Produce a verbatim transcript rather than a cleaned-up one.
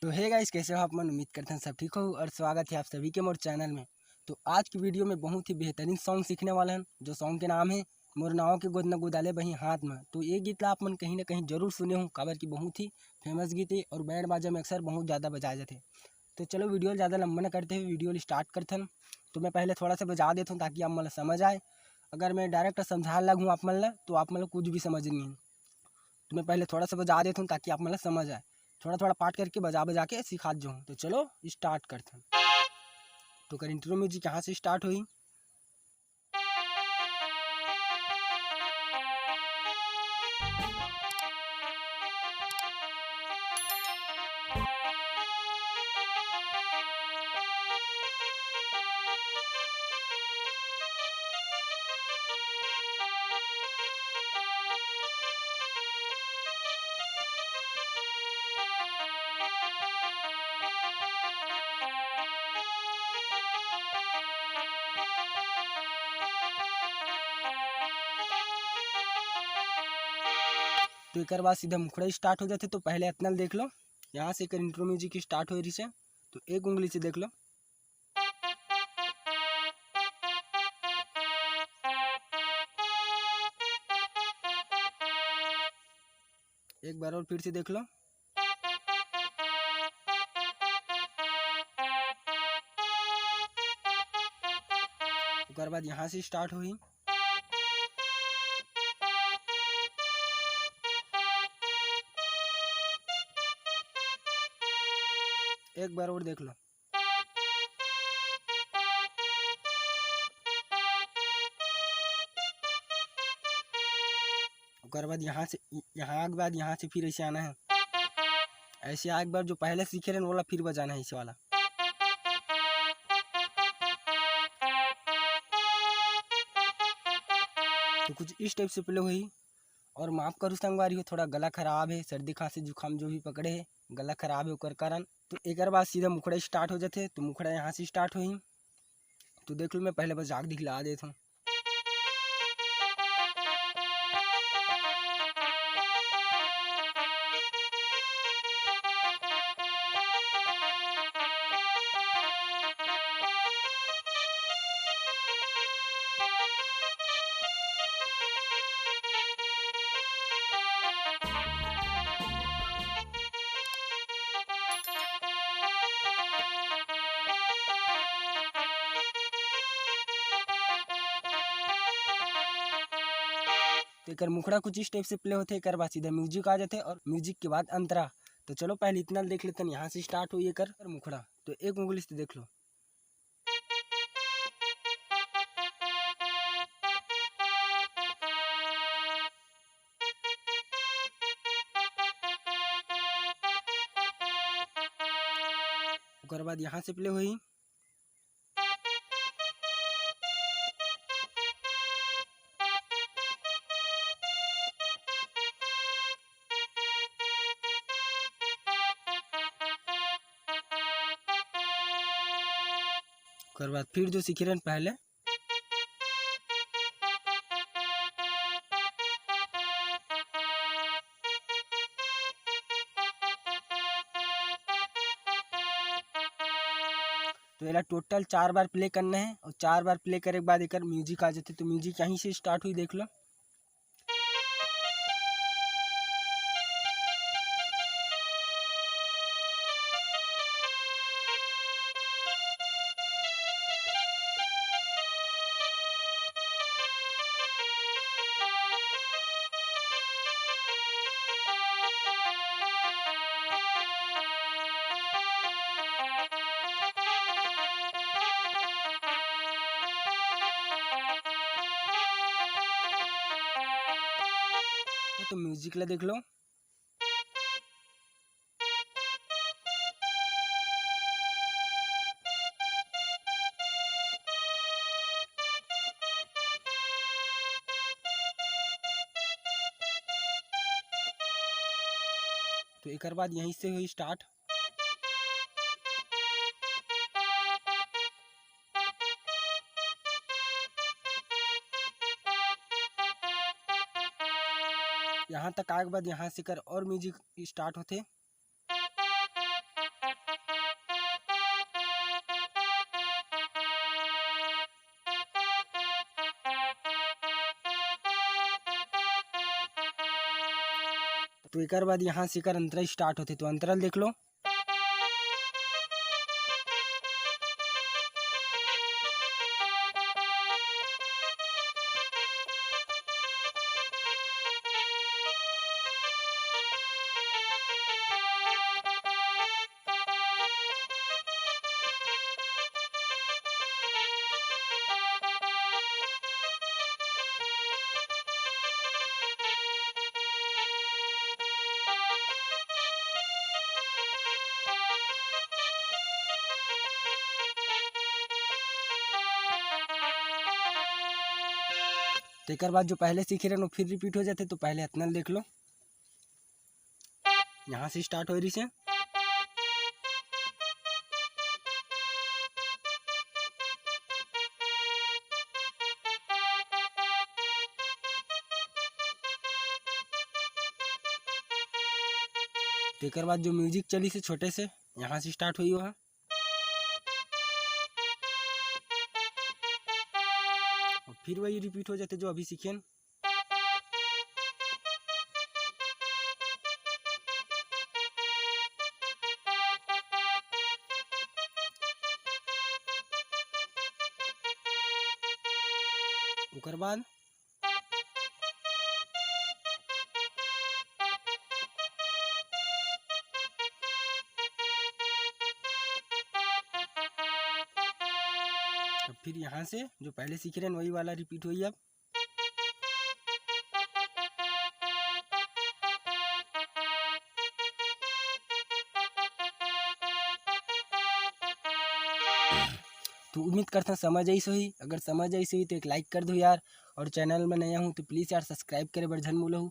तो hey guys, कैसे हो आप मन? उम्मीद करथन सब ठीक हो और स्वागत है आप सभी के मोर चैनल में। तो आज की वीडियो में बहुत ही बेहतरीन सॉन्ग सीखने वाला हन, जो सॉन्ग के नाम है मोर नाव के गोदना गोदाले बही हाथ में। तो ये गीत ला आप मन कहीं ना कहीं जरूर सुने हो, काबर कि बहुत ही फेमस गीत है और बैंड बाजा में अक्सर बहुत ज़्यादा बजाया जाते हैं। तो चलो, वीडियो ज़्यादा लंबा न करते हुए वीडियो स्टार्ट करथन। तो मैं पहले थोड़ा सा बजा देता हूँ ताकि आप मन ला समझ आए। अगर मैं डायरेक्ट समझाने लगूँ आप मन ला, तो आप मन ला कुछ भी समझ नहीं है। तो मैं पहले थोड़ा सा बजा देता हूँ ताकि आप मन ला समझ आए। थोड़ा थोड़ा पार्ट करके बजा बजा के सिखा जाऊँ। तो चलो, स्टार्ट करथन। तो कर इंट्रो म्यूजिक यहाँ से स्टार्ट हुई। तो एकर बाद सीधा मुखड़ा स्टार्ट हो जाथे। तो पहले अतना ल देख लो, यहाँ से एकर इंट्रो म्यूजिक स्टार्ट हो रही से, तो एक उंगली से देख लो। एक बार और फिर से देख लो। ओकर बाद यहाँ से स्टार्ट होही। एक बार और देख लो। ओकर बाद यहाँ से, यहाँ के बाद यहाँ से फिर ऐसे आना है। ऐसे आए के बाद जो पहले सीखे रहे, वो वाला फिर बजाना है, इसे वाला। तो कुछ इस टाइप से प्ले हुई। और माफ़ करू संगवारी हो, थोड़ा गला खराब है, सर्दी खांसी जुकाम जो भी पकड़े है, गला खराब है, ओकर कारण। तो एकर बाद सीधा मुखड़ा स्टार्ट हो जाथे। तो मुखड़ा यहाँ से स्टार्ट होही। तो देख लो, मैं पहले बजा के दिखला देता हूँ। तो एकर मुखड़ा कुछ इस टाइप से प्ले होथे। एकर बाद सीधा म्यूजिक आ जाथे और म्यूजिक के बाद अंतरा। तो चलो, पहले इतना देख लेथन, यहाँ से स्टार्ट होही एकर मुखड़ा। तो एक उंगली से देख लो। ओकर बाद यहाँ से प्ले होही। ओकर बाद फिर जो सीखे रहन पहले, तो एला टोटल चार बार प्ले करना है और चार बार प्ले करे के बाद एकर म्यूजिक आ जाथे। तो म्यूजिक यहीं से स्टार्ट हुई, देख लो। तो म्यूजिक ला देख लो। तो एकर बाद यहीं से हुई स्टार्ट। यहाँ तक आए के बाद यहाँ से कर और म्यूजिक स्टार्ट होथे। तो एकर बाद यहाँ से एकर अंतरा स्टार्ट होथे, तो अंतरा ल देख लो। तेकर बाद जो पहले सीखे रहन, वो फिर रिपीट हो जाथे। तो पहले अतना ल देख लो, यहाँ से स्टार्ट होए रहिसे। तेकर बाद जो म्यूजिक चलिसे छोटे से, यहाँ से स्टार्ट होई ओहा। और फिर वही रिपीट हो जाथे जो अभी सीखेन। ओकर बाद अब फिर यहाँ से जो पहले सीखे रहन, वही वाला रिपीट होई अब। तो उम्मीद करथन समझ आइस होही। अगर समझ आइस होही तो एक लाइक कर दो यार, और चैनल में नया हूँ तो प्लीज यार सब्सक्राइब करे बर झन भूलहू।